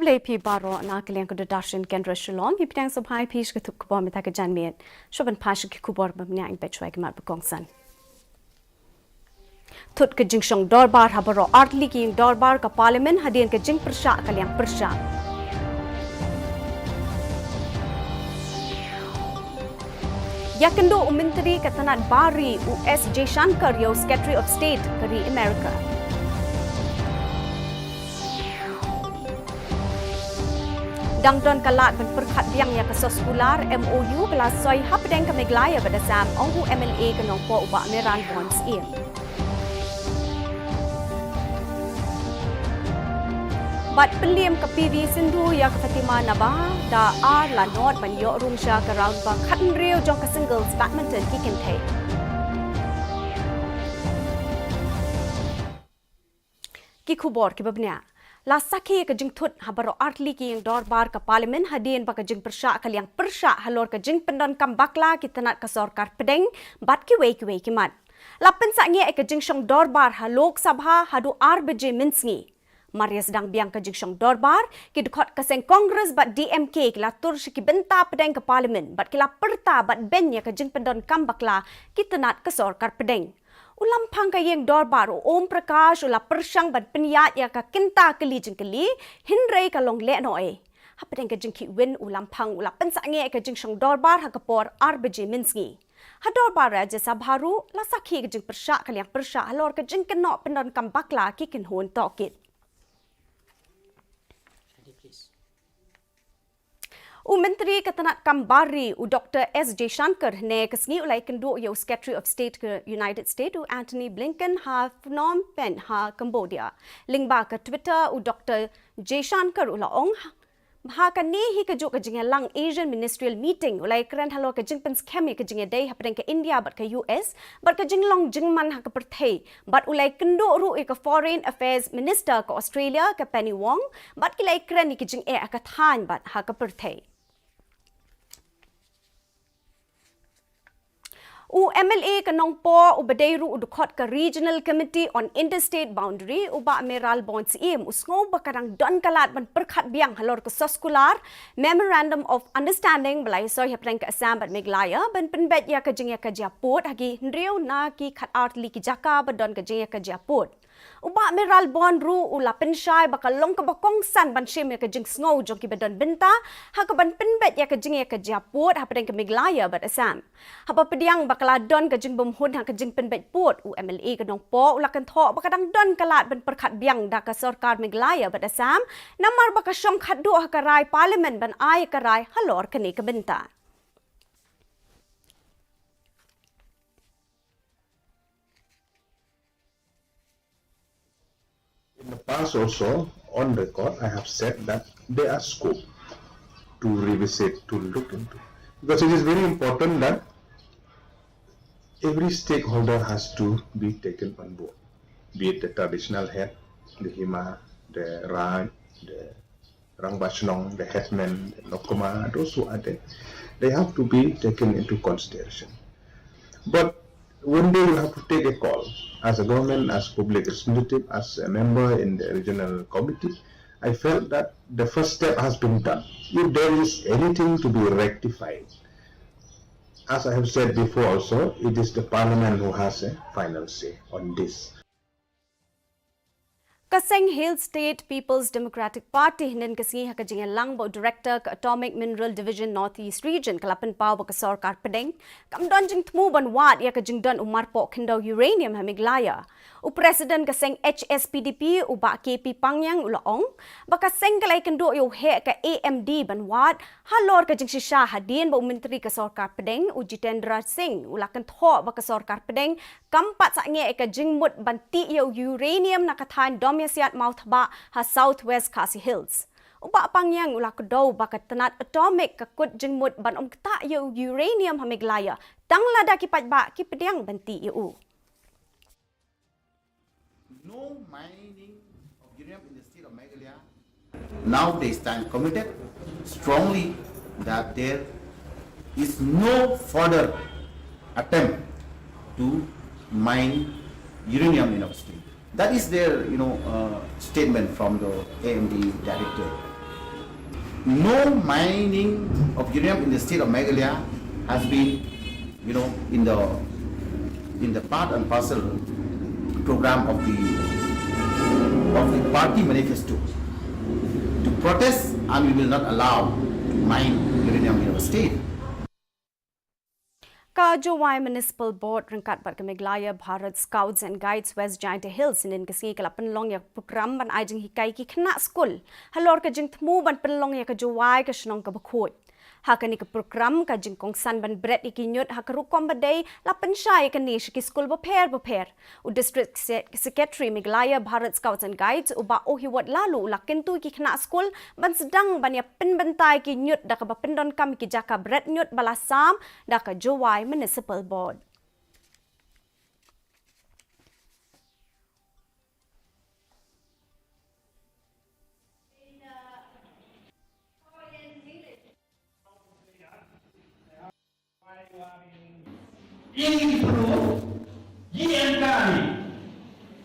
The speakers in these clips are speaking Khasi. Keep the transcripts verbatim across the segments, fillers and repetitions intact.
Khublei phi baroh na ka liang ka Doordarshan Kendra Shillong, ngi pdiang sngewbha ïa phi sha ka tnat khubor mynta ka janmiet. Shuwa ban phai sha ki khubor ba bniah, ngin peit shwa ïa ki mat ba kongsan. Thut ka jingshong dorbar ha baroh artylli ki ïing dorbar ka Parliament hadien ka jingpyrshah ka liang pyrshah. Ïakynduh u Myntri ka tnat bar ri u S Jaishankar ïa u Secretary of State ka ri America. Dang don ka lad ban pyrkhat biang ïa ka soskular M O U ba la soi hapdeng ka Meghalaya bad Assam, ong u M L A ka Nongpoh u Bah Mayralborn Syiem. Bad pynliem ka P V Sindhu ïa ka Fatima Naba da ar la nod ban ïoh rung sha ka round ba khathynriew jong ka singles badminton ki kynthei. Ki khubor kiba bniah. La sakhi ïa ka jingthut ha baroh artylli ki ïing dorbar ka Parliament hadien ba ka jingpyrshah ka liang pyrshah halor ka jingpyndonkam bakla ki tnat ka sorkar pdeng bad kiwei kiwei ki mat. La pynsangeh ïa ka jingshong dorbar ha Lok Sabha haduh ar baje mynsngi. Mar ïa sdang biang ka jingshong dorbar, ki dkhot ka seng Congress bad D M K ki la tur sha ki bynta pdeng ka Parliament bad ki la pyrta bad beiñ ïa ka jingpyndonkam bakla ki tnat ka sorkar pdeng. U Lamphang ka ïing dorbar u Om Prakash u la pyrshang ban pynïaid ïa ka kynta kylli jingkylli, hynrei ka long lehnohei. Hapdeng ka jingkhih win u Lamphang u la pynsangeh ïa ka jingshong dorbar ha ka por ar baje mynsngi. Ha dorbar Rajya Sabha ruh la sakhi ïa ka jingpyrshah ka liang pyrshah halor ka jingkynnoh pyndonkam bakla ki kynhun tohkit. U Myntri ka tnat kam bar ri u Doctor S Jaishankar hynne ka sngi u la ïakynduh ïa u Secretary of State ka United States u Antony Blinken ha Phnom Penh ha Cambodia. Lyngba ka Twitter u Doctor Jaishankar u la ong, ha kane hi kajuh ka jingïalang ASEAN Ministerial Meeting u la ïakren halor ka jingpynskhem ïa ka jingïadei hapdeng ka India bad ka U S bad ka jinglong jingman ha ka pyrthei, bad u la ïakynduh ruh ïa ka Foreign Affairs Minister ka Australia ka Penny Wong bad ki la ïakren ïa ka jingeh ha ka thaiñ bad ha ka pyrthei. U M L A ka Nongpoh uba dei ruh u dkhot ka Regional Committee on Interstate Boundary u Bah Mayralborn Syiem u sngew ba ka dang don ka lad ban pyrkhat biang halor ka soskular Memorandum of Understanding ba la ïasoi hapdeng ka Assam bad Meghalaya ban pynbeit ïa ka jingïakajia pud ha ki hynriew na ki khatar tylli ki jaka ba don ka jingïakajia pud. U Bah Mayralborn ruh u la pynshai ba ka long kaba kongsan ban shim ïa ka jingsngew jong kiba don bynta ha kaban pynbeit ïa ka jingïakajia pud hapdeng ka Meghalaya bad Assam. Haba pdiang ba ka la don ka jingbymhun ha ka jingpynbeit pud, u M L A ka Nongpoh u la kynthoh ba ka dang don ka lad ban pyrkhat biang da ka sorkar Meghalaya bad Assam namar ba ka shong khatduh ha ka rai Parliament ban ai ka rai halor kane ka bynta. In the past also, on record, I have said that there are scope to revisit, to look into. Because it is very important that every stakeholder has to be taken on board, be it the traditional head, the Hima, the Raj, the Rangbah Shnong, the headman, the Nokma, those who are there, they have to be taken into consideration. But one day you have to take a call as a government, as public representative, as a member in the regional committee. I felt that the first step has been done. If there is anything to be rectified, as I have said before also, it is the parliament who has a final say on this. Ka seng Hill State People's Democratic Party hynnin ka sngi ha ka jingïalang bad u Director ka Atomic Mineral Division North East Region ka la pynpaw ba ka sorkar pdeng kam don jingthmu ban wad ïa ka jingdon u marpoh khyndew uranium ha Meghalaya. U President ka seng H S P D P u Bah K P Pangyang u la ong ba ka seng ka la ïakynduh ïa u heh ka A M D ban wad halor ka jingshisha hadien ba u Myntri ka sorkar pdeng u Jitendra Singh u la kynthoh ba ka sorkar pdeng kam pat sangeh ïa ka jingmut ban tih ïa u uranium na ka thaiñ Domiasiat Mawthabah ha South West Khasi Hills. U Bah Pangyang u la kdew ba ka tnat atomic ka kut jingmut ban ym ktah ïa u uranium ha Meghalaya tang lada ki paidbah ki pdiang ban tih ïa u. No mining of uranium in the state of Meghalaya. Now they stand committed strongly that there is no further attempt to mine uranium in our state. That is their, you know, uh, statement from the A M D director. No mining of uranium in the state of Meghalaya has been, you know, in the in the part and parcel program of the of the party manifesto to protest, and we will not allow to mine uranium in our state. Ka Jowai Municipal Board ryngkat bad ka Meghalaya Bharat Scouts and Guides West Jaintia Hills hynnin ka sngi ka la pynlong ïa ka program ban ai jinghikai ki khynnah skul halor ka jingthmu ban pynlong ïa ka Jowai ka shnong kaba khuid. Ha kane ka program ka jingkongsan ban bret ïa ki ñiut ha ka rukom ba dei la pynshai ïa kane sha ki skul bapher bapher. U District Se-, Secretary Meghalaya Bharat Scouts and Guides u Bah Ohiwot Laloo u la kyntu ïa ki khynnah skul ban sdang ban ïa pynbynta ïa ki ñiut da kaba pyndonkam ïa ki jaka bret ñiut ba la sam da ka Jowai Municipal Board. Ïa ki briew, ïa em kane.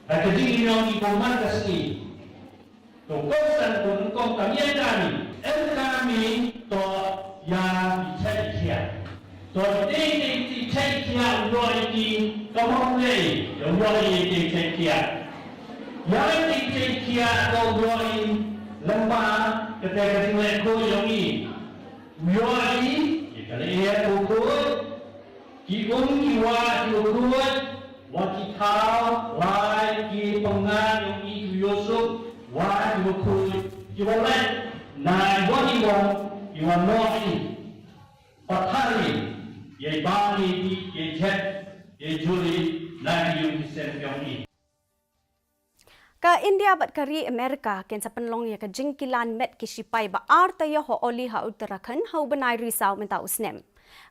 Ba ka jingïong ki bym man ka sngi. To kongsan to nyngkong kam ïa em kane. Em kane to ïa ki chait ki khiah. To ïa ki chait ki khiah u ïoh ïa ki, ka mut lei ïa u ïoh ïa ki chait ki khiah. Ïa ki chait ki khiah to u ïoh ïa lem bad kata ka jingleh khuid jong ngi. U ïoh ïa ka lyer kaba khuid, ki um ki wah kiba khuid, wat ki thaw, lai, ki pyngan jong ngi ki ïohsuk, wah kiba khuid, kiba lait na i wah i wah, kiba noh i, pathar i, ïa i bam i, ïa i jhet, ïa i juli, na ki ïung ki sem jong i. Ka India bad ka ri America kin sa pynlong ïa ka jingkilan met ki shipai ba ar taïew ha Oli ha Uttarakhand ha u bnai Risaw mynta u snem.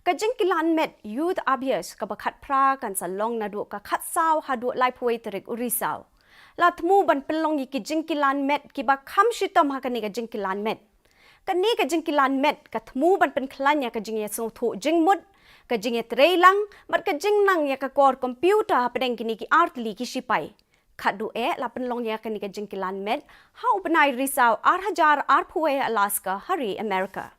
Ka jingkilan met Youth Abhyas kaba khatphra kan sa long naduh ka khatsaw haduh laiphew wei tarik u Risaw. La thmu ban pynlong ïa ki jingkilan met kiba kham shitom ha kane ka jingkilan met. Kane ka jingkilan met ka thmu ban pynkhlaiñ ïa ka jingïasngewthuh jingmut, ka jingïatreilang bad ka jingnang ïa ka kor computer hapdeng kine ki ar tylli ki shipai. Khatduh eh la pynlong ïa kane ka jingkilan met ha u bnai Risaw ar hajar arphew wei ha Alaska ha ri America.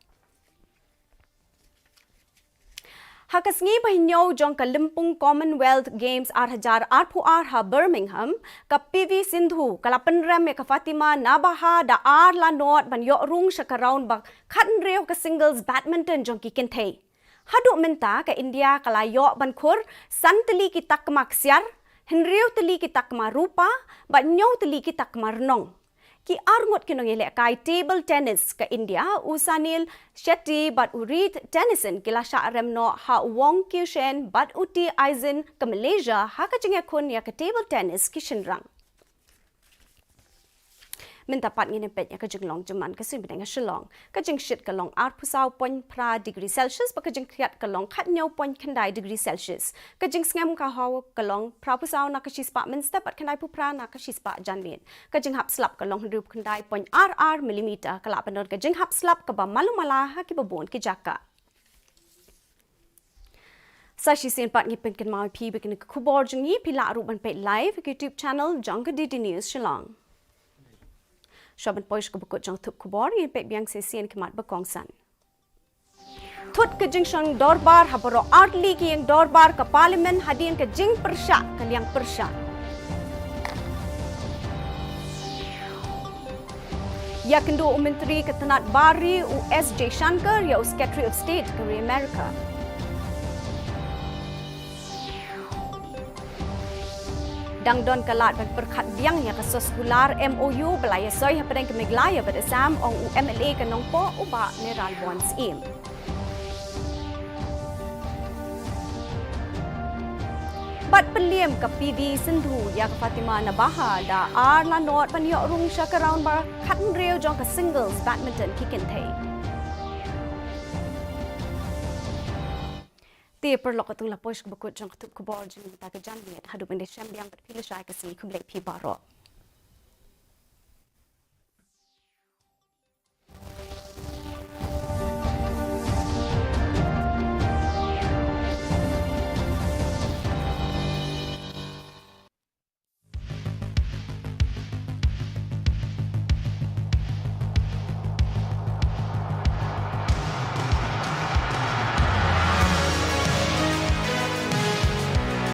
Ha ka sngi ba hynñiew jong ka lympung Commonwealth Games ar hajar arphew ar ha Birmingham, ka P V Sindhu ka la pynrem ïa ka Fatima Nabaha da ar la nod ban ïoh rung sha ka round ba khathynriew ka singles badminton jong ki kynthei. Haduh mynta ka India ka la ïoh ban khur san tylli ki takma ksiar, hynriew tylli ki takma rupa, bad hynñiew tylli ki takma rnong. Ki arngut ki nongïalehkai table tennis ka India, u Sunil Shetty bad u Reed Tennyson ki la shah rem noh ha u Wong Kiu Shen bad u T Aizin ka Malaysia ha ka jingïakhun ïa ka table tennis ki shynrang. Mynta pat ngin ïa peit ïa ka jinglong jingman ka suiñ bneng ha Shillong. Ka jingshit ka long arphew saw point phra degree Celsius, bad ka jingkhriat ka long khathynñiew point khyndai degree Celsius. Ka jingsngem ka haw ka long phraphew saw na ka shispah mynstep bad khyndaiphew phra na ka shispah janmiet. Ka jinghap slap ka long hynriewphew khyndai point ar ar millimeter, ka lah ban don ka jinghap slap kaba malu mala ha kiba bun ki jaka. Sa shisien pat ngi pynkynmaw ïa phi ba kine ki khubor jong ngi phi lah ruh ban peit live ha ki YouTube channel jong ka D D News Shillong. Shuwa ban poi sha kaba kut jong ka thup khubor, ngin peit biang sa shisien ki mat ba kongsan. Thut ka jingshong dorbar ha baroh ar tylli ki ïing dorbar ka Parliament hadien ka jingpyrshah ka liang pyrshah. Ïakynduh u Myntri ka tnat bar ri u S Jaishankar ïa u Secretary of State ka ri America. Dang don ka lad ban pyrkhat biang ïa ka soskular M O U ba la ïasoi hapdeng ka Meghalaya bad Assam, ong u M L A ka Nongpoh u Bah Mayralborn Syiem. Bad pynliem ka P V Sindhu ïa ka Fatima Nabaha da ar la nod ban ïoh rung sha ka round ba khathynriew jong ka singles badminton ki kynthei. Te paralok, katto la poi sha kaba kut jong ka thup khubor jong ngi mynta ka janmiet. Haduh ban ïashem biang bad phi lashai ka sngi, khublei phi baroh.